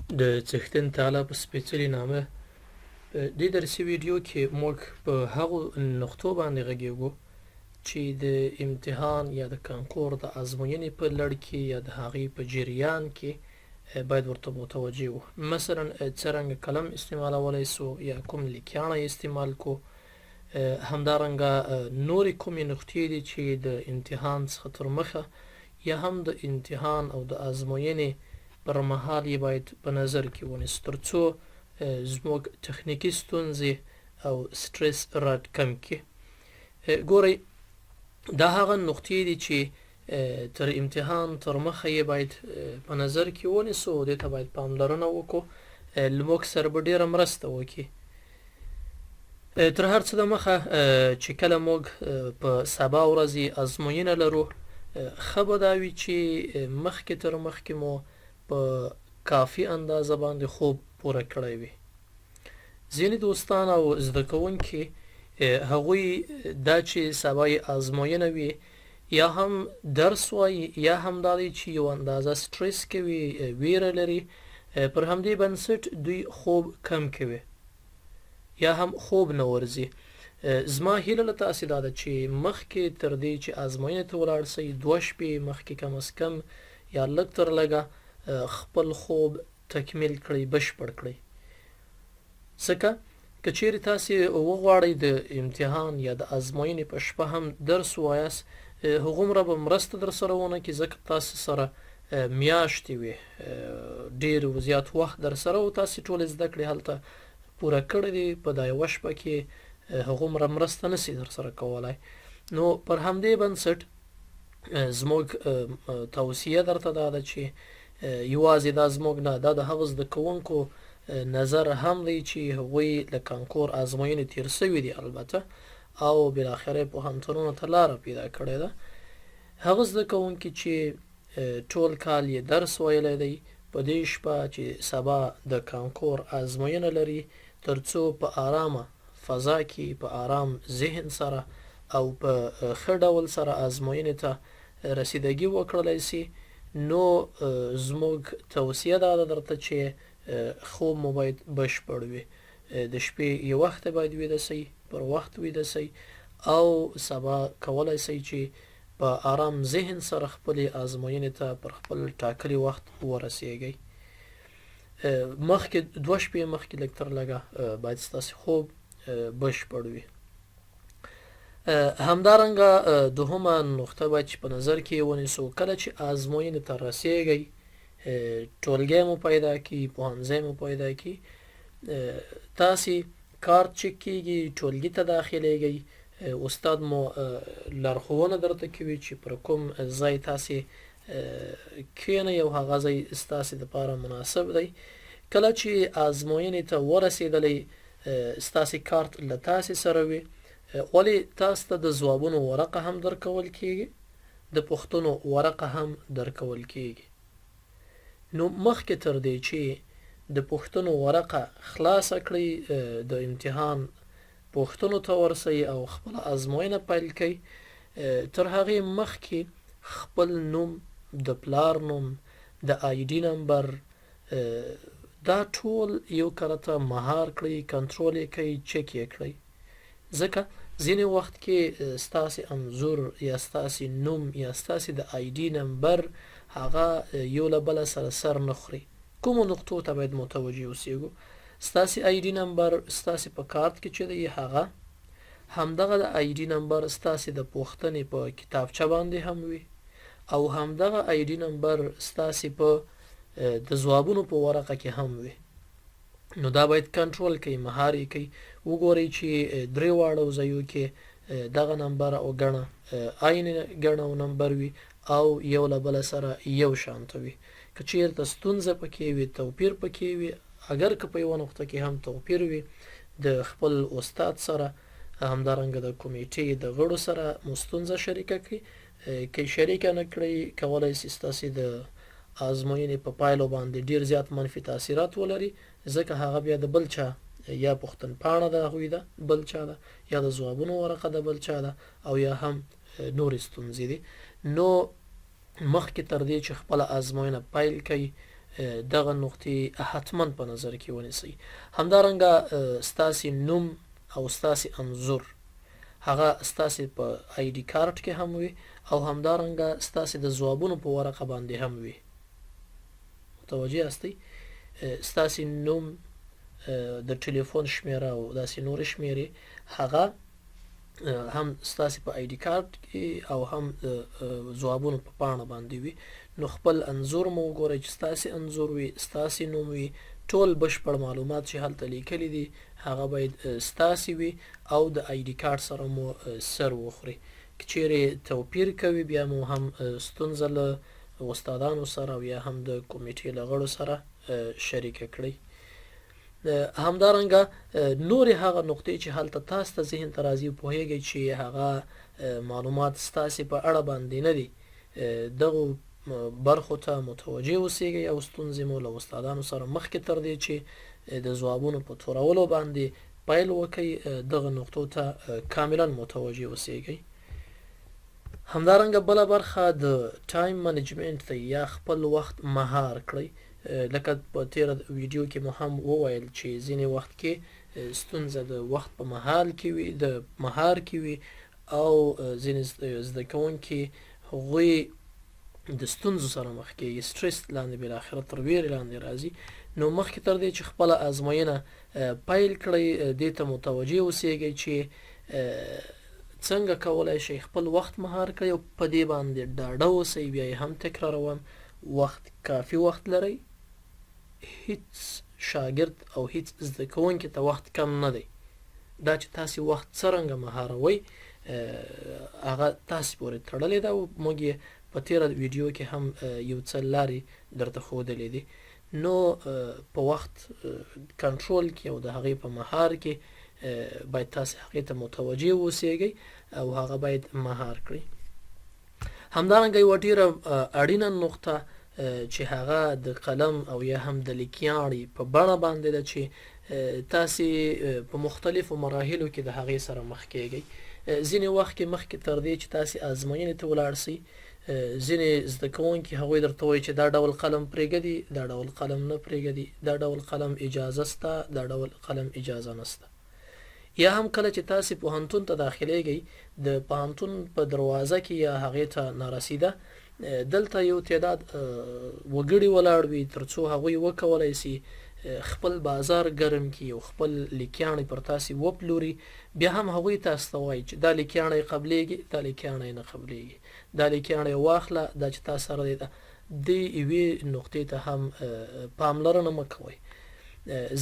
د څښتن تعالی په سپېڅلي نامه په دې درسي ویډیو کې موږ په هغو نقطو باندې غږیږو چې د امتحان یا د کانکور د ازموینې په لړ کې یا د هغې په جریان کې باید ورته متوجه وو. مثلا څرنګه قلم استعمالولی سو یا کوم لیکیاڼی استعمال کو، همدارنګه نورې کومې نقطې دي چې د امتحان څخه تر مخه یا هم د امتحان او د ازموینې پر مهال یې باید په نظر کې ونیسو ترڅو زموږ تخنیکي ستونزې او سټرس را کم کړي. ګورئ، دا هغه نقطې دي چې تر امتحان تر مخه یې باید په نظر کې ونیسو او دې ته باید پاملرنه وکړو، له موږ سره به ډېره مرسته وکړي. تر هر څه د مخه چې کله موږ په سبا ورځې ازموینه لرو، ښه به دا وي چې مخکې تر مخکې مو په کافي اندازه باندې خوب پوره کړی وي. ځینې دوستان او زده کوونکي هغوی دا چې سبا یې ازموینه وي یا هم درس وایي یا هم دا دی چې یو اندازه سټرس کوي، ویره لري، پر همدې بنسټ دوی خوب کم کوي یا هم خوب نه ورځي. زما هیله له تاسې دا ده چې مخکې تر دې چې ازموینې ته ولاړ سئ، دوه شپې مخکې کم از کم یا لږ تر لږه خپل خوب تکمیل کړئ، بشپړ کړئ. ځکه که چیرې تاسې وغواړئ د امتحان یا د ازموینې په شپه هم درس ووایاست، هغومره به مرسته درسره ونه کړي، ځکه تاسې سره میاشتې وي، ډیر زیات وخت درسره و، تاسې ټولې زده کړې هلته پوره کړې دي، په دا یوه شپه کې هغومره مرسته نسی درسره کولای. نو پر همدې بنسټ زموږ توصیه درته دا ده چې یوازې دا زموږ نه، دا د هغو زده کوونکو نظر هم دی چې هغوی له کانکور ازموینې تیر سوي دي البته او بالاخره پوهنتونونو ته لاره پیدا کړې ده. هغه زده کوونکي چې ټول کال یې درس ویلی دی، په دې شپه چې سبا د کانکور ازموینه لري، ترڅو په آرامه فضا کې په آرام ذهن سره او په ښه ډول سره ازموینې ته رسیدګي وکړلی سي، نو زموږ توصیه دا ده درته چې خوب مو باید بشپړ وي. د شپې یو وخت باید ویده سئ، پر وخت ویده سئ او سبا کولای سئ چې په آرام ذهن سره خپلې ازموینې ته پر خپل ټاکلي وخت ورسیږئ. مخکې دوه شپې مخکې لږ تر لږه باید ستاسې خوب بشپړ وي. همدارنګه دوهمه نقطه باید چې په نظر کې ونیسو، کله چې ازموینې ته رسیږئ، ټولګی مو پیدا کی، پوهنځی مو پیدا کی، تاسې کارت چک کیږي، ټولګي ته داخلېږئ، استاد مو لارښوونه درته کوي چې پر کوم ځای تاسې کښېنئ او هغه ځای ستاسې دپاره مناسب دی. کله چې ازموینې ته ورسېدلئ، ستاسې کارت له تاسې سره وي، ولې تاسو ته د ځوابونو ورقه هم درکول کیږي، د پوښتنو ورقه هم درکول کیږي. نو مخکې تر دې چې د پوښتنو ورقه خلاصه کړئ، د امتحان پوښتنو ته ورسئ او خپله ازموینه پیل کړئ، تر هغې مخکې خپل نوم، د پلار نوم، د آی ډي نمبر، دا ټول یو کرته مهار کړئ، کنټرول یې کړئ، چک یې کړئ. ځکه ځینې وخت کې ستاسې انځور یا ستاسې نوم یا ستاسې د آی ډي نمبر هغه یو له بله سره سر نه خوري. کومو نقطو ته باید متوجه اوسیږو؟ ستاسې آی ډي نمبر ستاسې په کارت کې چې دی هغه همدغه د آی ډي نمبر ستاسې د پوښتنې په کتابچه باندې هم وي او همدغه آی ډي نمبر ستاسې په د ځوابونو په ورقه کې هم وي. نو دا باید کنټرول کړئ، مهار یې کړئ، وګورئ چې درې واړو ځایو کې دغه نمبر او ګڼه عین ګڼه او نمبر وي او یو له بله سره یو شانته وي. که چیرته ستونزه پکې وي، توپیر پکې وي، اګر که په یوه نقطه کې هم توپیر وي، د خپل استاد سره همدارنګه د کمیټې د غړو سره مو ستونزه شریکه کړئ. که یې شریکه نه کړئ، کولای شي ستاسې د ازموینې په پایلو باندې ډیر زیات منفي تاثیرات ولري، ځکه هغه بیا د بل چا یا پوښتنپاڼه د هغوی ده، بل چا ده، یا د ځوابونو ورقه د بل چا ده، او یا هم نورې ستونزې دي. نو مخکې تر دې چې خپله ازموینه پیل کړئ، دغه نقطې حتما په نظر کې ونیسئ. همدارنګه ستاسې نوم او ستاسې انځور هغه ستاسې په آی ډي کارت کې هم وي او همدارنګه ستاسې د ځوابونو په ورقه باندې هم وي. متوجه یاستئ؟ ستاسې نوم، د ټلیفون شمیره او داسې نورې شمیرې هغه هم ستاسې په آی ډي کارت کې او هم د ځوابونو په پاڼه باندې وي. نو خپل انځور مو وګورئ چې ستاسې انځور وي، ستاسې نوم وي، ټول بشپړ معلومات چې هلته لیکلي دي هغه باید ستاسې وي او د آی ډي کارت سره مو سر وخوري. که چیرې توپیر کوي بیا مو هم ستونزه له استادانو سره او یا هم د کمیټې له غړو سره شریکه کړئ. همدارنګه نورې هغه نقطې چې هلته تاسو ته ذهن ته راځي او پوهیږئ چې هغه معلومات ستاسې په اړه باندې نه دي، دغو برخو ته متوجه اوسیږئ او ستونزې مو له استادانو سره مخکې تر دې چې د ځوابونو په تورولو باندې پیل وکړئ دغه نقطو ته کاملا متوجه اوسیږئ. همدارنګه بله برخه د ټایم منیجمنټ دی یا خپل وخت مهار کړئ. لکه په تیره ویډیو کې مو هم وویل چې ځینې وخت کې ستونزه د وخت په مهال کې وي، د مهار کې وي او ځینې زده کوونکي هغوی د ستونزو سره مخ کېږي، سټرس لاندې بالاخره تر ویرې لاندې راځي. نو مخکې تر دې چې خپله ازموینه پیل کړئ دې ته متوجه اوسېږئ چې څنګه کولای شئ خپل وخت مهار کړئ او په دې باندې ډاډه اوسئ. بیا یې هم تکراروم، وخت کافي وخت لرئ، هیڅ شاګرد او هیڅ زده کوونکي ته وخت کم نه دی. دا چې تاسې وخت څرنګه مهاروئ هغه تاسې پورې تړلې ده او موږ یې په تیره ویډیو کې هم یو څه لارې درته ښودلې دي. نو په وخت کنټرول کې او د هغې په مهار کې باید تاسې هغې ته متوجه اوسیږئ او هغه باید مهار کړئ. همدارنګه یوه ډیره اړینه نقطه چې هغه د قلم او یا هم د لیکیاڼي په بڼه باندې ده چې تاسې په مختلفو مراحلو کې د هغې سره مخ کیږئ. ځینې وخت کې مخکې تر دې چې تاسې ازموینې ته ولاړ سئ ځینې زده کوونکي هغوی درته وایي چې دا ډول قلم پرېږدي، دا ډول قلم نه پرېږدي، دا ډول قلم اجازه سته، دا ډول قلم اجازه نسته. یا هم کله چې تاسې پوهنتون ته داخلېږئ د پوهنتون په دروازه کې یا هغې ته نارسیده دلته یو تعداد وګړي ولاړ وي ترڅو هغوی وکولای سي خپل بازار ګرم کړي او خپل لیکیاڼی پر تاسې وپلوري. بیا هم هغوی تاسو ته وایي چې دا لیکیاڼی قبلېږي، دا لیکیاڼی نه قبلېږي، دا لیکیاڼی واخله، دا چې تا سره دی دا دې یوې نقطې ته هم پاملرنه مه کوئ.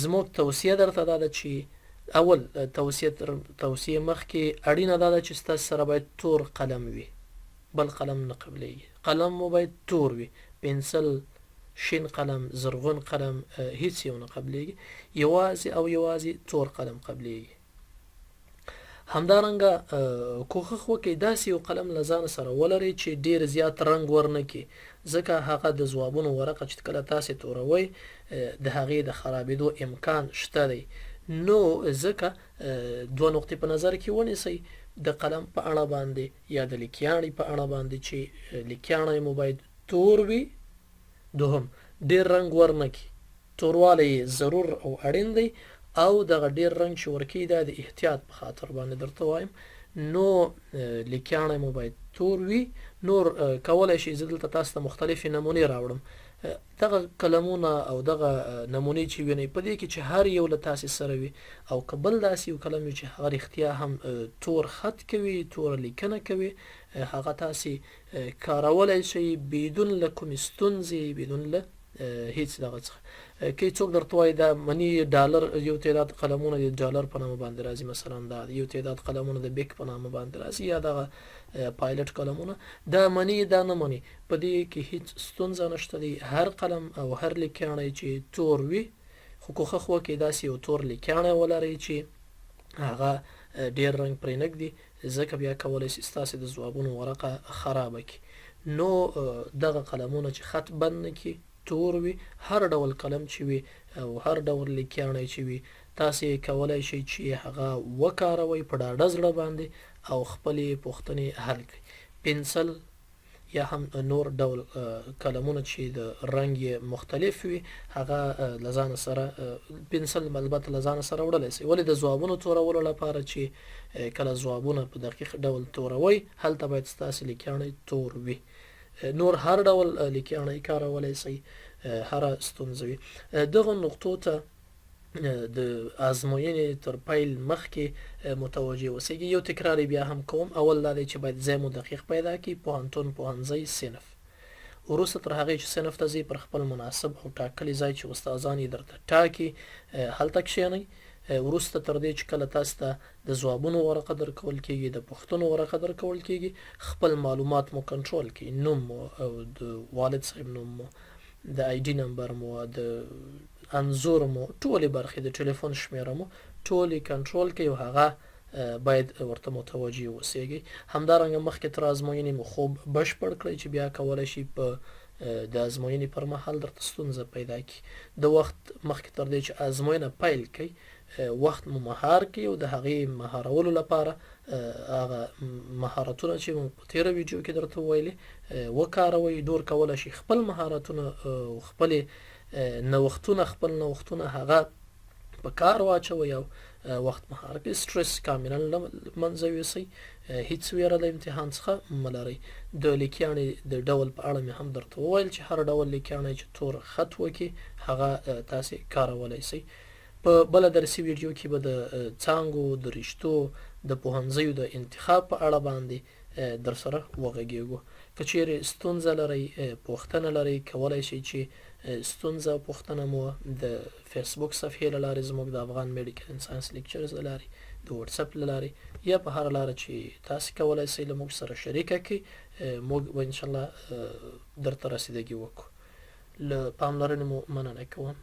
زموږ توصیه درته دا ده چې اول توصیه تر توصیې مخکې اړینه دا ده چې ستاسو سره باید تور قلم وي، بل قلم نه قبلېږي. قلم مو باید تور وي، پنسل، شین قلم، زرغون قلم هیڅ یو نه قبلېږي، یوازې او یوازې تور قلم قبلېږي. همدارنګه کوښښ وکړئ داسې یو قلم له ځانه سره ولرئ چې ډیر زیات رنګ ورنه کړي، ځکه هغه د ځوابونو ورقه چې کله تاسې توروئ د هغې د خرابېدو امکان شته دی. نو ځکه دوه نقطې په نظر کې ونیسئ، د قلم په اړه باندې یا د لیکیاڼي په اړه باندې چې لیکیاڼی مو باید تور وي. دوهم، ډیر رنګ ورنه کړي، توروالی یې ضرور او اړین دی او دغه ډیر رنګ چې ورکوي دا د احتیاط په خاطر باندې درته وایم. نو لیکیاڼی مو باید تور وي. نور کولای شئ زه دلته تاسو ته مختلفې نمونې راوړم. دغه قلمونه او دغه نمونې چې وینئ په دې کې چې هر یو له تاسې سره وي او که بل داسې یو قلم وي چې هغه رښتیا هم تور خط کوي، توره لیکنه کوي، هغه تاسې کارولای شئ بدون له کومې ستونزې، بدون له هیڅ دغه څخه. که څوک درته وایي دا منی ډالر یو تعداد قلمونه د ډالر په نامه باندې راځي، مثلا دا یو تعداد قلمونه د بیک په نامه باندې راځي یا دغه پایلټ قلمونه، دا منی دا نه منی، په دې کې هیڅ ستونزه نشته دی. هر قلم او هر لیکیاڼی چې تور وي، خو کوښښ وکړئ داسې یو تور لیکیاڼی ولرئ چې هغه ډیر رنګ پرې نه ږدي، ځکه بیا کولی شي ستاسې د ځوابونو ورقه خرابه کړي. نو دغه قلمونه چې خط بند نه کړي، تور وي، هر ډول قلم چې وي او هر ډول لیکیاڼی چې وي، تاسې کولای شئ چې هغه وکاروئ په ډاډه زړه باندې او خپلې پوښتنې حل کړئ. پنسل یا هم نور ډول قلمونه چې د رنګ یې مختلف وي هغه له ځانه سره، پنسل البته له ځانه سره وړلی شئ. ولې د ځوابونو تورولو لپاره چې کله ځوابونه په دقیق ډول توروئ هلته باید ستاسې لیکیاڼی تور وي. نور هر ډول لیکیاڼی کارولی شئ، هره ستونزه وي. دغه نقطو ته د ازموینې تر پیل مخکې متوجه اوسئ. یو تکرار یې بیا هم کوم. اول دا دی چې باید ځای مو دقیق پیدا کړي، پوهنتون، پوهنځی، صنف. وروسته تر هغې چې صنف ته ځئ پر خپل مناسب او ټاکلي ځای چې استادان یې درته ټاکي هلته کښېنئ. وروسته تر دې چې کله تاسو ته د ځوابونو ورقه درکول کېږي، د پوښتنو ورقه درکول کېږي، خپل معلومات مو کنټرول کړئ، نوم مو او د والد صاحب نوم مو، د آی ډي نمبر مو، د انځور مو، ټولې برخې، د ټلیفون شمیره مو ټولې کنټرول کړئ او هغه باید ورته متوجه اوسیږئ. همدارنګه مخکې تر ازموینې مو خوب بشپړ کړئ چې بیا کولی شي په د ازموینې پر مهال درته ستونزه پیدا کړي. د وخت مخکې تر دې چې ازموینه پیل کړئ وخت مو مهار کړئ او د هغې مهارولو لپاره هغه مهارتونه چې مو په تیره ویډیو کې درته وویلې وکاروئ. نور کولی شئ خپل مهارتونه او خپلې نوښتونه، خپل نوښتونه هغه په کار واچوئ او وخت مهار کړئ. سټرس کاملا له منځه یوسئ، هیڅ ویره له امتحان څخه مه لرئ. د لیکیاڼې د ډول په اړه مې هم درته وویل چې هر ډول لیکیاڼی چې تور خط وکړي هغه تاسې کارولی شئ. په بله درسي ویډیو کې به د څانګو، د رشتو، د پوهنځیو د انتخاب په اړه باندې درسره وغږیږو. که چیرې ستونزه لرئ، پوښتنه لرئ، کولای شئ چې ستونزه او پوښتنه مو د فیسبوک صفحې له لارې، زموږ د افغان میډیکل اند ساینس لیکچرز له لارې، د واتساپ له لارې یا په هره لاره چې تاسو کولای شئ له موږ سره شریکه کړئ، موږ به انشاءالله درته رسیدګي وکړو. له پاملرنې مو مننه کوم.